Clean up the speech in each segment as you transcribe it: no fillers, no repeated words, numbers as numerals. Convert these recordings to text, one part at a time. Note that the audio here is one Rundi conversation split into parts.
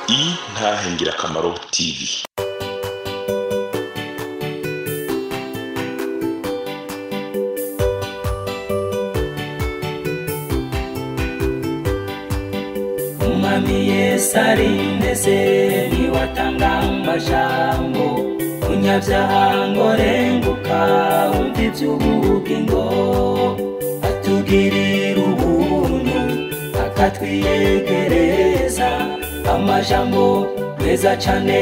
Intahe Ngirakamaro TV. Umwami Yesu arindeze niwatanga amajambo unyabyaha ngo renguka wumva iby'ubugingo atugirira ubuntu akatwiyegereza amajambo meza cane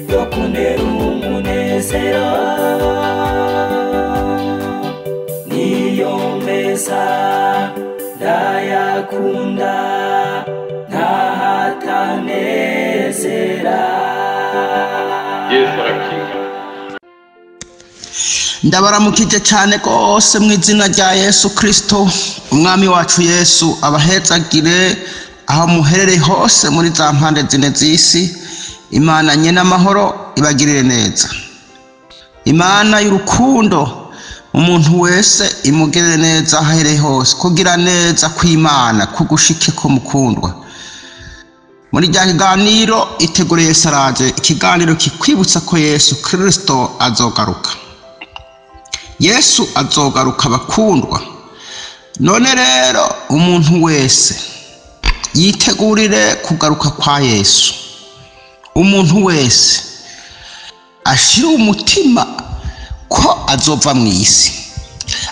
yo kunera umunezero niyo meza ndayakunda ntahatanezera. Yesu arakinga. Ndabaramukije cyane rwose mu izina rya Yesu Kristo umwami wacu. Yesu abahezagire aho muherereye hose muri za mpande zine z'isi. Imana nyene amahoro ibagirire neza, Imana y'urukundo umuntu wese imugirire neza aho aherereye hose. Kugira neza kw'Imana kugushike ko mukundwa. Muri rya kiganiro itegure Yesu araje, ikiganiro kikwibutsa ko Yesu Kristo azogaruka. Yesu azogaruka bakundwa. None rero umuntu wese yitegurire kugaruka kwa Yesu. Umuntu wese ashira umutima ko azova mu isi,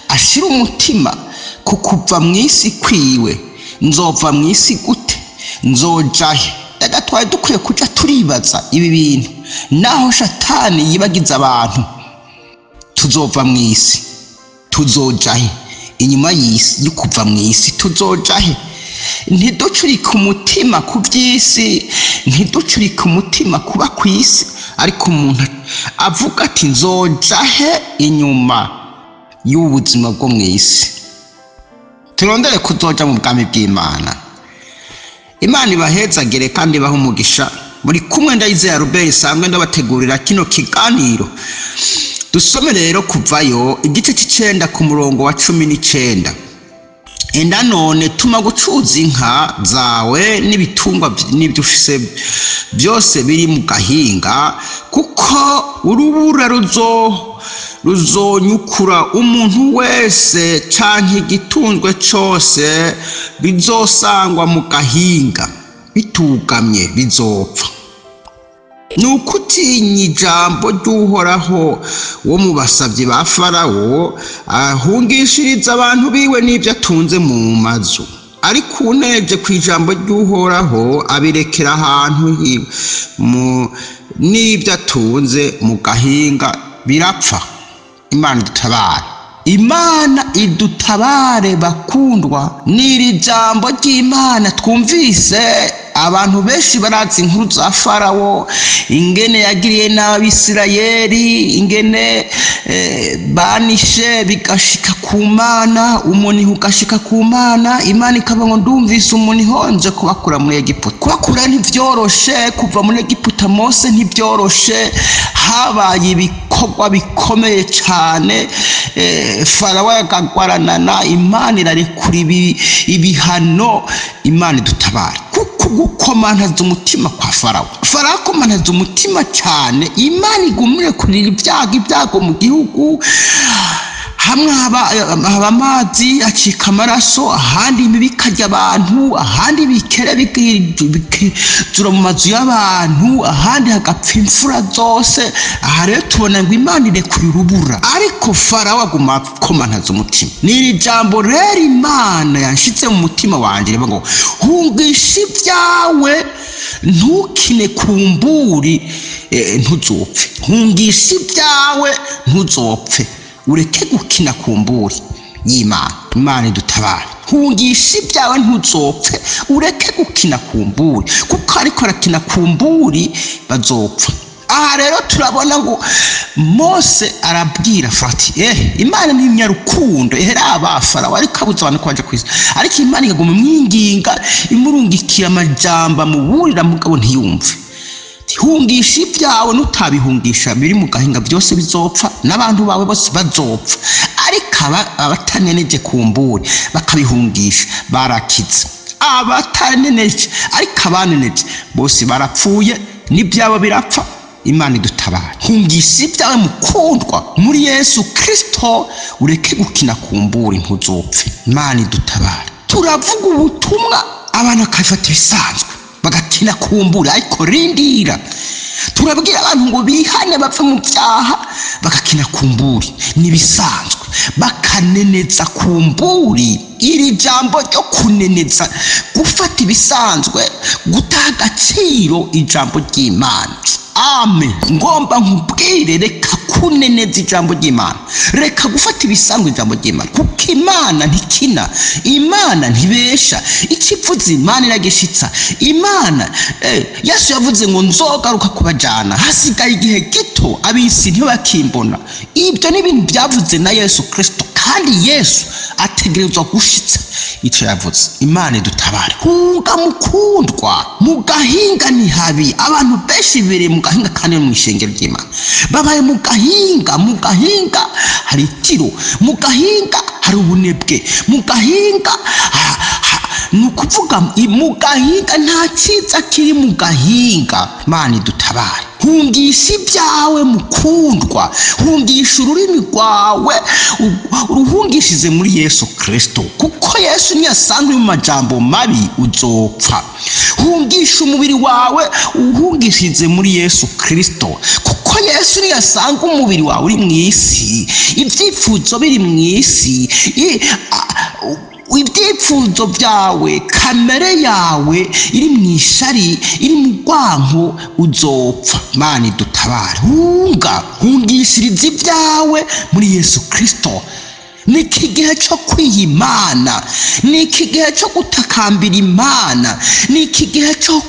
ashira umutima ku kuva mu isi kwiwe. Nzova mu isi gute? Nzojahe? Reka twari dukwiye kuja turibaza ibi bintu. Naho Shatani yibagiza abantu, tuzova mu isi tuzojahe? Inyuma y'isi yo kuva mu isi tuzojahe? Ntiducurike umutima ku by'isi, ntiducurike umutima kuba ku isi, ariko umuntu avuga ati nzojahe inyuma y'ubuzima bwo mu isi? Turondere kuzoja mu bwami bw'Imana. Imana ibahezagire kandi ibahe umugisha. Muri kumwe Ndayizeye Robert isanzwe ndabategurira kino kiganiro. Dusome rero Kuvayo igice c'icenda ku murongo wa 19. Enda none tuma gucuza inka zawe n'ibitungwa n'ibyo ufise byose biri mu gahinga, kuko urubura ruzonyukura umuntu wese canke igitunzwe cose bizosangwa mu gahinga bitugamye bizopfa. Nuko utinya ijambo ry'Uhoraho wo mu basavyi ba Farawo ahungishiriza abantu biwe n'ibyo atunze mu mazu, ariko uneje ku ijambo ry'Uhoraho abirekera ahantu hiwe n'ibyo atunze mu gahinga birapfa. Imana idutabare, Imana idutabare bakundwa. N'iri jambo ry'Imana twumvise, abantu benshi barazi inkuru za Farawo, ingene yagiriye n'Abisirayeli, ingene banishe bigashika ku Mana, umuniho ugashika ku Mana. Imana ikaba ngo ndumvise umuniho nje kubakura muri Egiputa. Kubakura ntivyoroshe, kuva muri Egiputa Mose ntivyoroshe, habaye ibikorwa bikomeye cane. Farawo yakagwaranana, Imana irarekura ibihano. Imana idutabare kuko gukomantaza umutima kwa Farawo, Farawo akomantaza umutima cyane. Imana igumire kurira ibyago mu gihugu. Hamwe haba amazi acika amaraso, ahandi imibu ikarya abantu, ahandi ibikere bikizura mu mazu y'abantu, ahandi hagapfa imfura zose. Aha rero tubona ngo Imana irekura urubura, ariko Farawo aguma akomantaza umutima. Ni iri jambo rero Imana yanshize mu mutima wanje rivuga ngo hungisha ibyawe ntukine ku mburi, ntuzopfe. Hungisha ibyawe ntuzopfe, ureke gukina ku mburi y'Imana. Imana idutabare. Hungisha ibyawe ntuzopfe, ureke gukina ku mburi, kuko ariko arakina ku mburi bazopfa. Aha rero turabona ngo Mose arabwira Farawo, Imana ni inyarukundo, raba Farawo ariko abuza abantu ko baja kwisi, ariko Imana ikaguma imwinginga imurungikira amajambo amuburira, mugabo ntiyumve. Hungisha ibyawe, nutabihungisha biri mu gahinga byose bizopfa, n'abantu bawe bose bazopfa. Ariko abataneneje ku mburi bakabihungisha barakize. Abataneneje, ariko abaneneje bose barapfuye, n'ibyabo birapfa. Imana idutabara. Hungisha ibyawe mukundwa muri Yesu Kristo, ureke gukina kumbura, ntuzopfe. Imana idutabara. Turavuga ubutumwa abantu bakabifata ibisanzwe, bagakina kumbura, ariko rindira. Turabwira abantu ngo bihane bapfe mu byaha, bagakina kumburi, nibisanzwe, bakaneneza kumburi. Iri jambo ryo kuneneza, gufata ibisanzwe, gutaha agaciro ijambo ry'Imana. Amen. Ngomba nkubwire, reka kuneneza ijambo ry'Imana, reka gufata ibisanzwe ijambo ry'Imana, kuko Imana ntikina, Imana ntibesha. Ikivuze Imana iragishitsa. Imana Yesu yavuze ngo nzogaruka kubajana, hasigaye igihe gito abisi ntibakimbona. Ibyo ni ibintu byavuze na Yesu Kristo, kandi Yesu ategerezwa gushitsa icyo yavuze. Imana idutabare. Hunga mukundwa, mu gahinga ni habi. Abantu benshi bibereye mu gahinga, kandi no mu ishengero ry'Imana babaye mu gahinga. Mu gahinga hari itiro, mu gahinga hari ubunebwe, mu gahinga ni ukuvuga mu gahinga nta cyiza kiri mu gahinga. Imana idutabare. Hungisha ibyawe mukundwa, hungisha ururimi rwawe, uruhungishize muri Yesu Kristo, kuko Yesu niyasanga uri mu majambo mabi uzopfa. Hungisha umubiri wawe, uhungishirize muri Yesu Kristo, kuko Yesu niyasanga umubiri wawe uri mu isi, ibyifuzo biri mu isi, ibyifuzo byawe, kamere yawe iri mu ishari, iri mu rwanko, uzopfa. Imana idutabare. Hunga, hungishiriza ibyawe muri Yesu Kristo. Ni iki gihe cyo kwiha Imana, ni iki gihe cyo gutakambira Imana, ni iki gihe cyo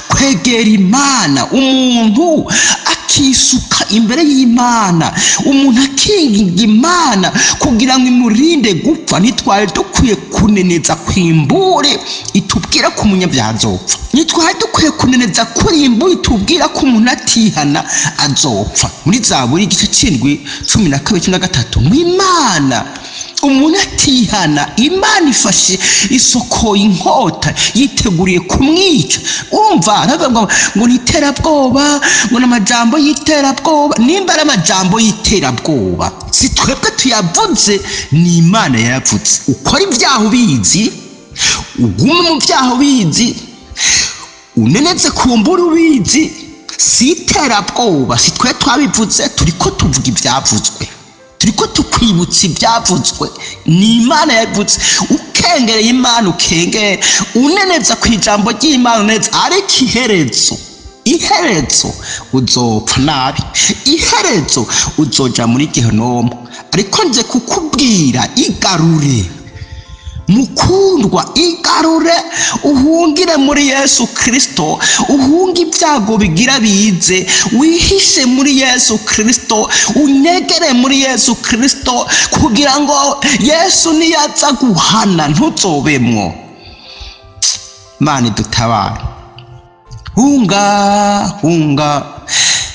kwegera Imana. Umuntu akisuka imbere y'Imana, umuntu akinginga Imana kugira ngo imurinde gupfa. Ntitwari dukwiye kuneneza kwimbure itubwira ko umunyabyaha azopfa, ntitwari dukwiye kuneneza kurimbure itubwira ko umuntu atihana azopfa. Muri Zaburi igice 7 12 13, ngo Imana umuntu atihana, Imana ifashe isoko inkota yiteguriye kumwica. Urumva aravuga ngo ni iterabwoba, ngo ni amajambo y'iterabwoba. Nimba ari amajambo y'iterabwoba, si twebwe tuyavuze, ni Imana yayavuze. Ukora ibyaha ubizi, ugume mu byaha ubizi, unenetse kumbura ubizi, si iterabwoba, si twe twabivuze, turiko tuvuga ibyavuzwe, turiko tukwibutsa ibyavuzwe, ni Imana yabivuze. Ukengereye Imana ukengere, uneneza ku ijambo ry'Imana uneneza, ariko iherezo uzopfa nabi, iherezo uzoja muri gehinomu. Ariko nje kukubwira, igarure mukundwa, igarure, uhungire muri Yesu Kristo, uhunge ibyago bigira bize, wihishe muri Yesu Kristo, unyegere muri Yesu Kristo, kugira ngo Yesu niyaza guhana ntuzobemwo. Imana idutabare. Hunga, hunga,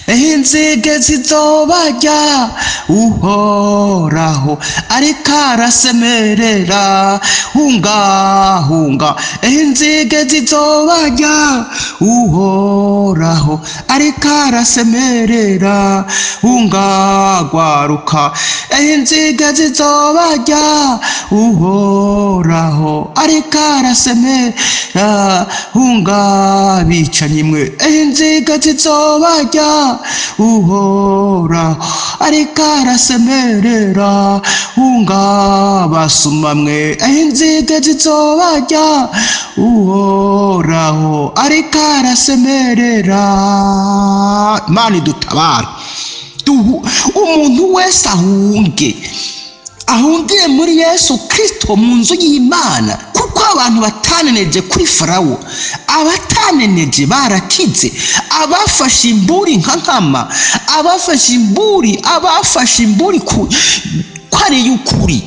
inzige zizobarya, Uhoraho ariko arasemerera. Hunga, hunga, inzige zizobarya, Uhoraho ariko arasemerera. Hunga gwaruka, inzige zizobarya, Uhoraho ariko arasemerera. Hunga bicanyi mwe, inzige zizobarya, Uhoraho ariko arasemerera. Hunga basuma mwe, inzige zizobarya, Uhoraho ariko arasemerera. Imana idutabara. Umuntu wese ahunge, ahungiye muri Yesu Kristo mu nzu y'Imana, kuko abantu bataneneje kuri Farawo, abataneneje barakize, abafashe imburi nka nkama, abafashe imburi ko ari y'ukuri,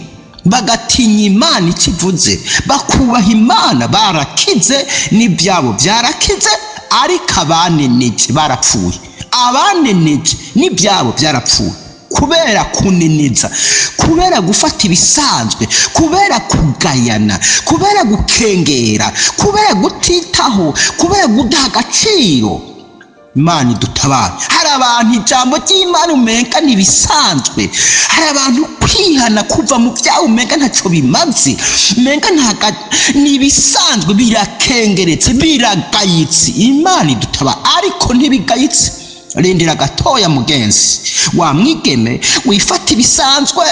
bagatinya Imana ikivuze, bakubaha Imana, barakize, n'ibyabo byarakize. Ariko abaneneje barapfuye, abaneneje n'ibyabo byarapfuye. Kubera kuniniza, kubera gufata ibisanzwe, kubera kugayana, kubera gukengera, kubera gutitaho, kubera kudaha agaciro. Imana idutabare. Hari abantu ijambo ry'Imana umenga ntibisanzwe, hari abantu kwihana kuva mu byaha umenga ntaco bimaze, umenga ntibisanzwe, birakengeretse, biragayitse. Imana idutabare, ariko ntibigayitse. Rindira gatoya mugenzi wa mwigeme, wifata ibisanzwe,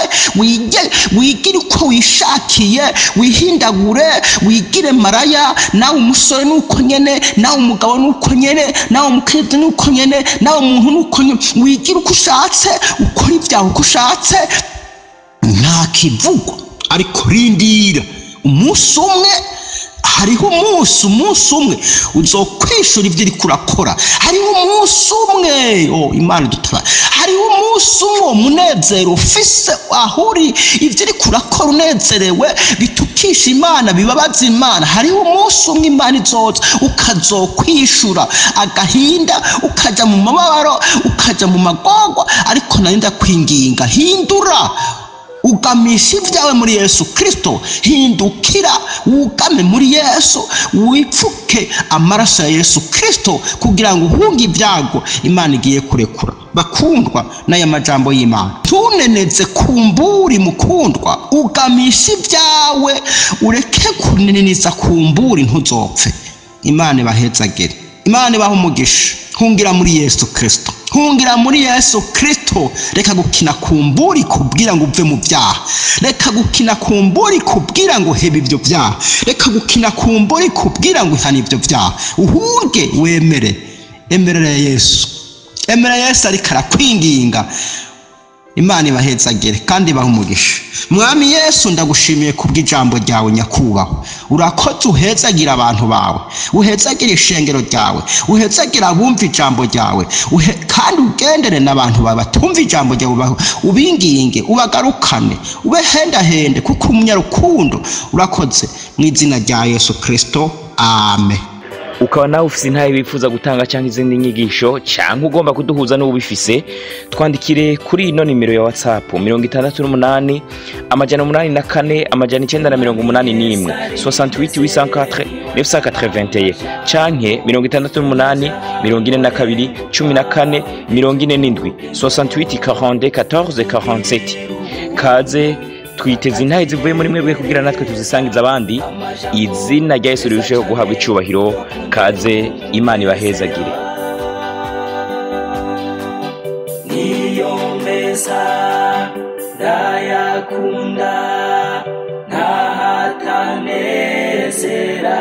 wigire uko wishakiye, wihindagure, wigire maraya. Nawe umusore nuko nyene, nawe umugabo nuko nyene, nawe umukristo nuko nyene, nawe umuntu nuko nyene, wigire uko ushatse, ukora ibyaha uko ushatse, nta kivugwa. Ariko rindira umunsi umwe, hariho umunsi umwe uzokwishura ibyo uriko urakora. Hariho umunsi umwe, Imana idutabare, hariho umunsi umwe uwo munezero ufise aho uri, ibyo uriko urakora unezerewe bitukisha Imana, bibabaza Imana. Hariho umunsi umwe Imana izoza ukazokwishura agahinda, ukaja mu mababaro, ukaja mu magorwa. Ariko nari ndakwinginga, hindura, ugamisha ibyawe muri Yesu Kristo, hindukira wugame muri Yesu, wipfuke amaraso ya Yesu Kristo kugira ngo uhunge ibyago Imana igiye kurekura. Bakundwa, n'aya majambo y'Imana, tuneneze kumburi mukundwa, ugamisha ibyawe, ureke kuneneza kumburi, ntuzopfe. Imana ibahezagire, Imana ibahe umugisha. Hungira muri Yesu Kristo, hungira muri Yesu Kristo. Reka gukina kumburi kubwira ngo uve mu byaha, reka gukina kumburi kubwira ngo heba ibyo byaha, reka gukina kumburi kubwira ngo ihana ibyo byaha. Uhunge, wemere, emerera Yesu, emera Yesu ariko arakwinginga. Imana ibahezagire kandi ibahe umugisha. Mwami Yesu, ndagushimiye kubw'ijambo ryawe nyakubahwa. Urakoze, uhezagira abantu bawe, uhezagira ishengero ryawe, uhezagira abumva ijambo ryawe, kandi ugendere n'abantu bawe batumva ijambo ryawe, ubinginge, ubagarukane, ubehendahende, kuko umunyarukundo. Urakoze mu izina rya Yesu Kristo, amen. Ukaba nawe ufise intahe wifuza gutanga cyangwa izindi nyigisho, cyangwa ugomba kuduhuza n'ubifise, twandikire kuri ino nimero ya WhatsApp 68 804 981 68 804 981 canke 68 42 14 47 68 42 14 47. Kaze twiteze intahe zivuye muri mwebwe kugira natwe tuzisangiza abandi. Izina rya Yesu rirusheho guhabwa icubahiro. Kaze, Imana ibahezagire. Niyo meza ndayakunda, ntahatanezera.